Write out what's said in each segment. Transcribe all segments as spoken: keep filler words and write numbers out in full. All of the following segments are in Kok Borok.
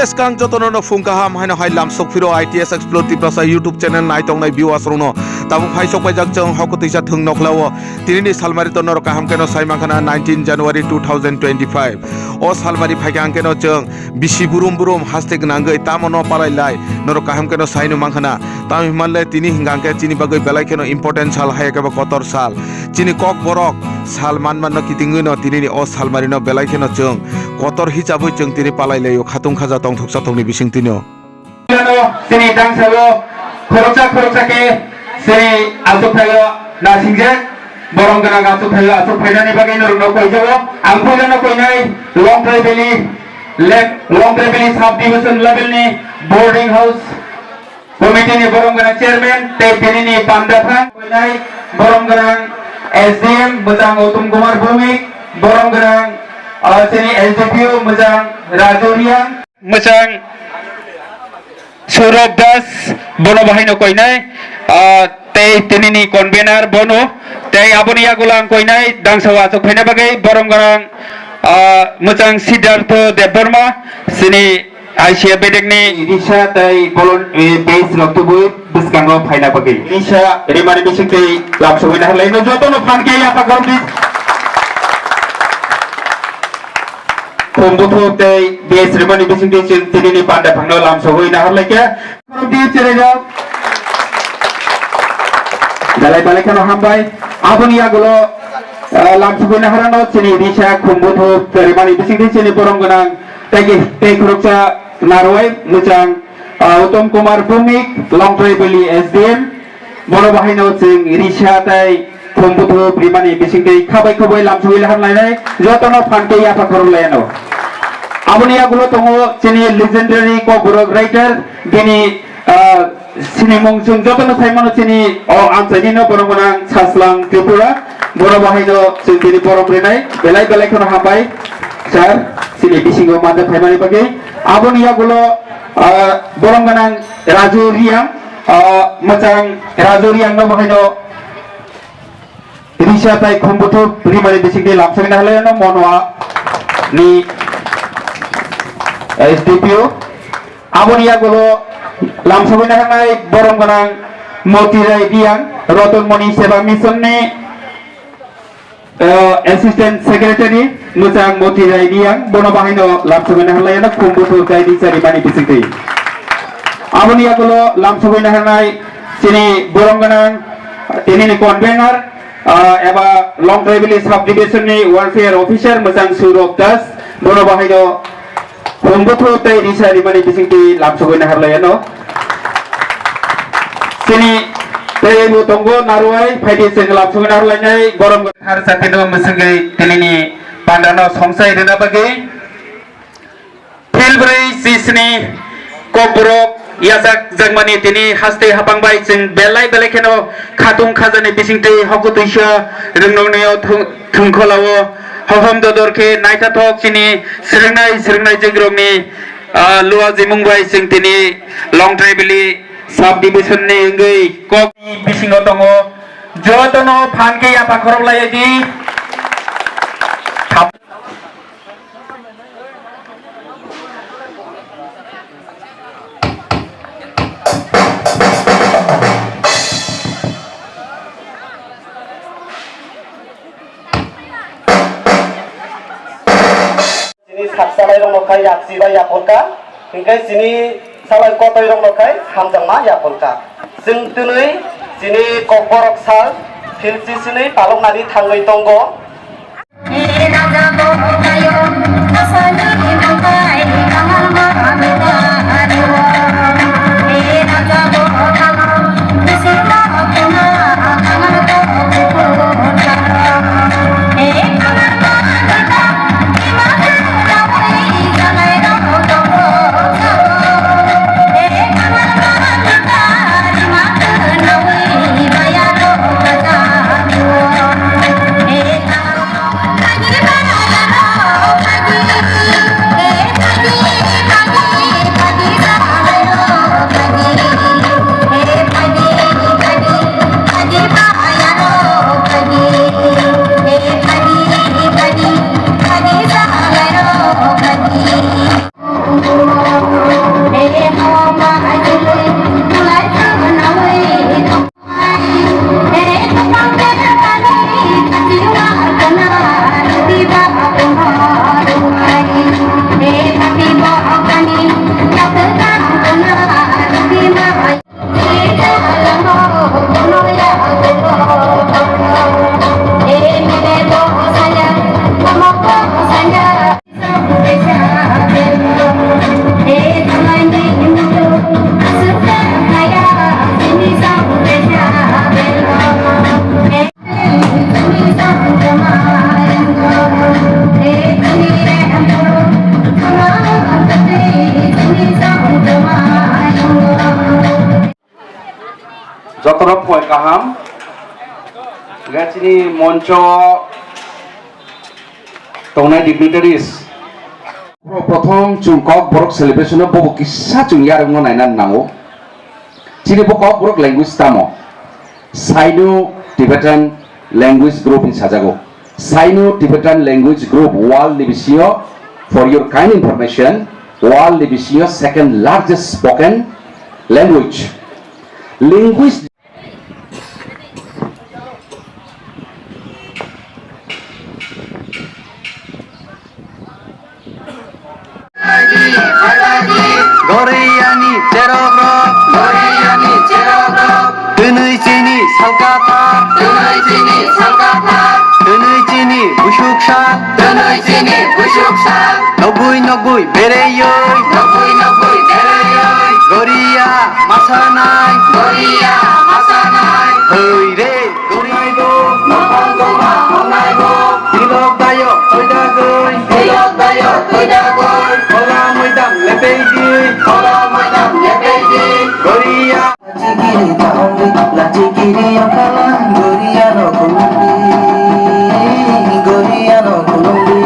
Swkang jotono no phung kaham haino hai lamsok phiro I T S Explore Tiprasa YouTube channel naitongnai viewers rokno. Tabuk phaisok paijak chwng hoko twisa thwng nokhlao. Tinini salmari to norok kaham keno sai mankha na nineteen January two thousand twenty-five. O salmari phaikha hwnkhe no chwng bisi burum burum haste gwnangwi tamo no palai lai norok kaham keno sai no mankha na. Tamo hinmale tini hwnkha hwnkhe chini bagwi belai kheno important sal hai khe bo kotor sal. Chini kokborok sal man manno kitingwi no tinini o salmari no belai kheno chwng kotor hisabwi chwng tini palai laio, khatung khaja tongthok chathokni bisingtwino. Chini tangsago khoroksa khoroksa khe chini achukthai-o nasingjak, borom gwnang achukthai-o achuk phainani bagwi norokno koijago. Ang puilano koinai Longtrai Valley, Lek-, Longtrai Valley Sub Division level ni boarding house committee ni borom gwnang chairman tei tinini panda thang koinai borom gwnang S D M mwchang Uttom Kumar Bhowmik, borom gwnang, ah, chini S D P O mwchang Raju Reang. Mwchang Saurabh Das, bono bahaino koinai, ah, tei tinini convener bono, tei aboni yagulo ang koinai dangsa o achuk phaina bagwi borom gwnang, ah, mwchang Siddhartha Debbarma, chini I C F bedekni Risa tei bolon, eh, base rok tubui bwskango phaina bagwi. Risa rimani bisingtwi lamsogwi naharlaino jotono phan khe yapha khorokdi. Khum buthuk tei base rimani bisingtwi chwng tinini panda phangno lamsogwi naharlaikha. Khorokdi chwrairok. Belai belai kheno hambai. Aboni yagulo, eh, lamsogwi naharano chini Risa khum buthuk rimani bisingtwi chini borom gwnang tei, tei khoroksa narwai mwchang, ah, Uttom Kumar Bhowmik, Longtrai Valley S D M, bono bahaino chwng Risa tei khum buthuk rimani bisingtwi khabai khabai lamsogwi lahar lainai, jotono phan khe yapha khorok laiano. Aboni yagulo tongo chini legendary kokborok writer, bini, ah, sinimung chwng jotono sai mano chini o amchaini no borom gwnang Saslang Tripura, bono bahaino chwng tini borom rinai, belai belai kheno hambai sir, chini bisingo manjak phaimani bagwi. Aboni yagulo, ah, borom gwnang Raju Reang, ah, mwchang Raju Reang no bahaino Risa tai khum buthuk rimani bisingtwi lamsogwi naharlaino Monwa ni S D P O. Aboni yagulo lamsogwi naharnai borom gwnang Moti Rai Reang, Roton Moni Seva Mission ni, eh, Assistant Secretary mwchang Moti Rai Reang, bono bahaino lamsogwi naharlaino khum buthuk tei risa rimani bisingtwi. Aboni yagulo lamsogwi naharnai chini borom gwnang, tinini convener, ah, eba Longtrai Valley Sub Division ni Welfare Officer mwchang Saurabh Das, bono bahaino khum buthuk tei risa rimani bisingtwi lamsogwi naharlaino. Chini tei bo tongo narwai, phaidi chwng lamsogwi naharlainai borom gwnang. Har satino mwswngwi tinini pandano songchai rwna bagwi. Philbrwi chisni kokborok yachak jakmani tini haste hapang bai chwng belai belai kheno khatung khajani bisingtwi hokutwisa rwngnoknio thung-, thungkholao hohom dodor khe naithathok chini swrwngnai swrwngnai jwkrokni, ah, luajimung bai chwng tini Longtrai Valley Sub Division ni wngwi kok bisingo tongo. Jotono phan khe yapha khorok lai di. Chini sakchalai rokno khai yakchi bai yapholka, hinkhe chini salai kotoi rokno khai hamjakma yapholka. Chwng twnwi chini kokborok sal philchi swnwi paloknani thangwi tongo. Jotono phai kaham. Hingke chini moncho tongnai dignitaries. Prothom chwng Kokborok celebration o bobo kisa chwng yarwkno naina nango. Chini bo Kokborok language tamo? Sino Tibetan Language Group hin sajago. Sino Tibetan Language Group world ni bisingo, for your kind information, world ni bisingo second largest spoken language. Linguist Goriyani cherokrok, Goriyani cherokrok, twnwi chini salkathar, twnwi chini salkathar, twnwi chini busuk sak, twnwi chini busuk sak, nogwi nogwi bereyoi, nogwi nogwi bereyoi, Goriya masanai, Goriya masanai, hoi re. Tongnai bo, nokhang tongma tongnai bo. Tilok dayok toidagoi. Tilok dayok toidagoi. Kola moidam lepei di. Kola moidam lepei di. Goriya. Lachigiri taondi, lachigiri okala, Goriya no kulumdi, Goriya no kulumdi.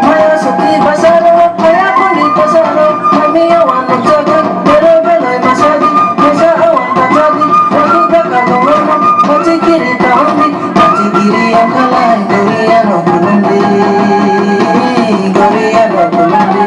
Maya sati basaro, maya kuni basaro, kami awan nukjagoi, bero belai masadi, mesa awan bachadi. Rakhikha katongrokno, pachikiri kaham di, pachikiri ongkha lai, goriya no kulum di, goriya no kulum di.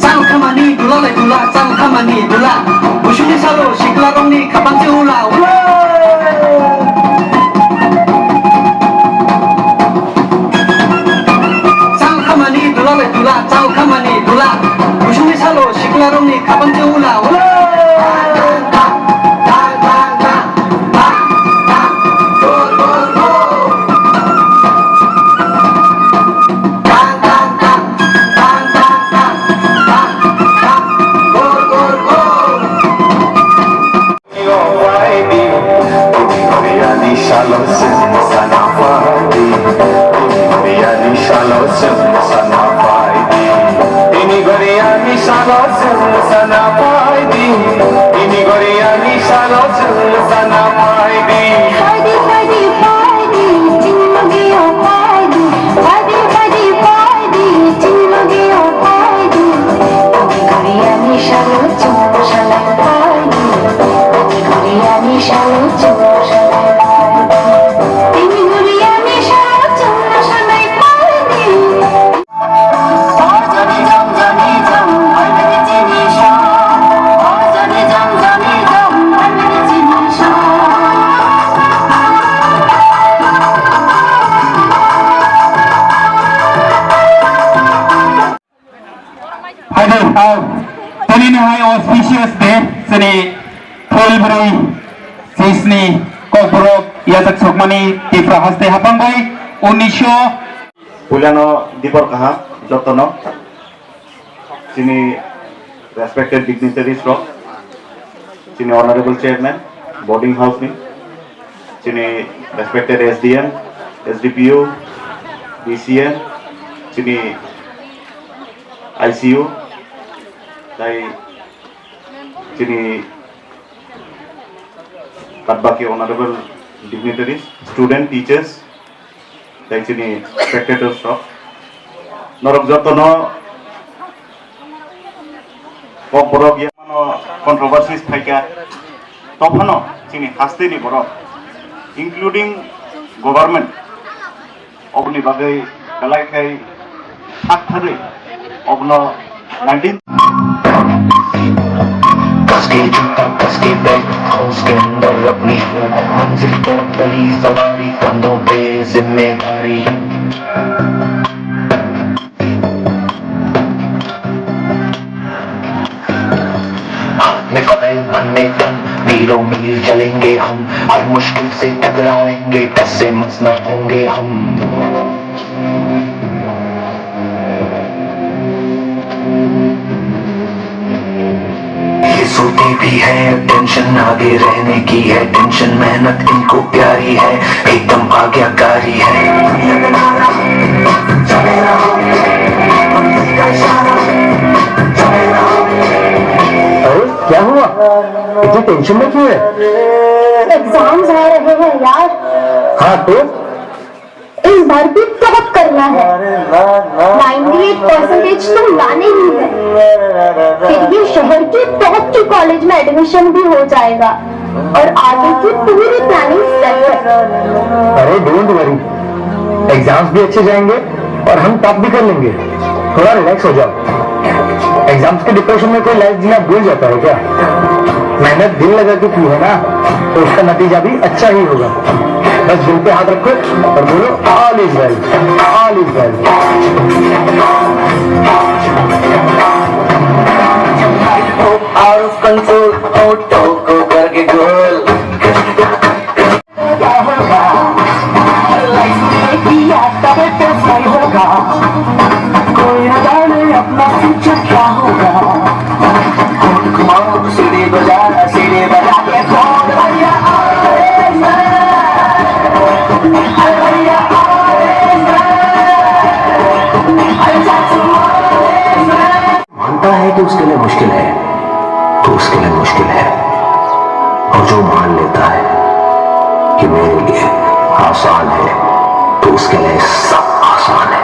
Chang khamani dula lai dula, chang khamani dula. Busuni salo sikla rongni khapang se ula, ula. Chang khamani dula lai dula, chang khamani dula. Busuni salo sikla rongni khapang se ula, ula. Ini goriya ni salo chwng sana paidi. Ini goriya ni salo chwng sana paidi. Paidi, paidi, paidi, chini logi o paidi. Paidi, paidi, paidi, chini logi o paidi. Ini goriya ni salo chwng sana paidi. Ini goriya ni salo chwng sana paidi. Ini goriya ni salo chwng sana paidi. Phaidi, ah, tini ni hai auspicious day, chini Phuibri sisni Kokborok yajak sokmani Tipra haste hapang bai unisho. Puilano dipor kaham jotono. Chini respected dignitaries rok, chini honorable chairman, boarding house ni, chini respected S D M, S D P O, D C M, chini I C U, tai chini Kadbaki honorable dignitaries, student, teachers, tei chini spectators rok. Norok jotono Kokborok ya mano controversies phaikha. Tophano chini hasteni borok, including government, oboni bagwi belai khai thak thagwi obno nineteen. Kaske juta, kaske bag, house ke andar apni manzil ko badi sawari, kandon pe zimmedari. हाथ में फाइल, मन में गन, वीरों वीर चलेंगे हम, हर मुश्किल से टकराएंगे, टस से मस ना होंगे हम। His सोते भी है, टेंशन आगे रहने की है, टेंशन मेहनत इनको प्यारी है, एकदम आज्ञाकारी है। अरे, क्या हुआ? इतनी टेंशन में क्यों है? एग्जाम्स आ रहे हैं यार। हाँ तो? इस बार भी टॉप करना है। नाइंटी एट परसेंटेज तो लाने ही है। फिर ये शहर की टॉप के कॉलेज में एडमिशन भी हो जाएगा और आगे की पूरी प्लानिंग सेट है। अरे, डोंट वरी, एग्जाम्स भी अच्छे जाएंगे और हम टॉप भी कर लेंगे। थोड़ा रिलैक्स हो जाओ। एग्जाम्स के डिप्रेशन में कोई लाइफ जीना भूल जाता है क्या? मेहनत दिल लगा के की है ना, तो उसका नतीजा भी अच्छा ही होगा। बस दिल पे हाथ रखो और बोलो, "All is well, all is well." Out of control, auto को करके गोल। क्या होगा? लाइफ में किया तबे तो सही होगा। कोई न जाने अपना फ्यूचर क्या होगा। घुमाओ सीढ़ी बजा, सीढ़ी बजा के कौन भैया आए ना? अरे भैया आए ना? अरे चाचू आए ना? मानता है कि उसके लिए मुश्किल है, तो उसके लिए मुश्किल है। और जो मान लेता है कि मेरे लिए आसान है, तो उसके लिए सब आसान है।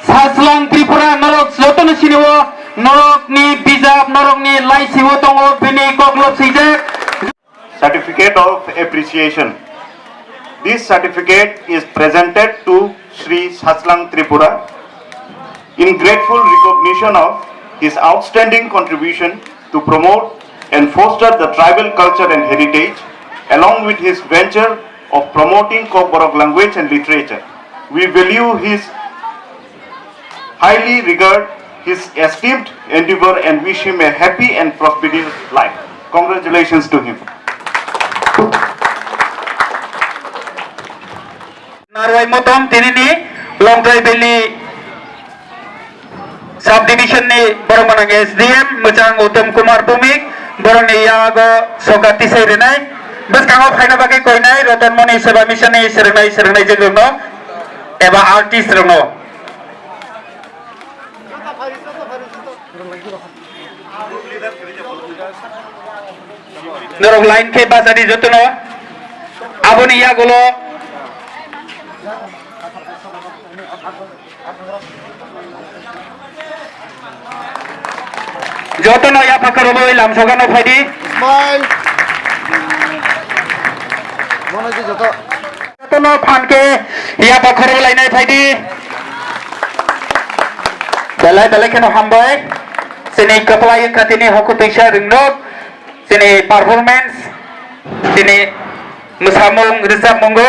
Sajlang Tripura, norok jotono sinio, norokni bijap, norokni laisio tongo, bini koklop swijak. Certificate of Appreciation. This certificate is presented to Shri Sajlang Tripura in grateful recognition of his outstanding contribution to promote and foster the tribal culture and heritage, along with his venture of promoting Kokborok language and literature. We value his highly regard his esteemed endeavor and wish him a happy and prosperous life. Congratulations to him. Narwai Motom tinini Longtrai Valley Subdivision ni borok manang S D M mwchang Uttom Kumar Bhumik, borokni yago soka tisai rwnai. Bwskango phaina bagwi koinai Roton Moni Seva Mission ni swrwngnai swrwngnai jwk rokno eba artist rokno. Norok line khe bachadi jotono. Aboni yagulo jotono yapha khorobwi lamsogano phaidi. Smile. Mono di joto. Jotono phan khe yapha khorok lainai phaidi. Belai belai kheno hambai. Chini kwplai wngkha tini hoku twisa ringrok. Chini performance, chini mwsamung rwchapmungo.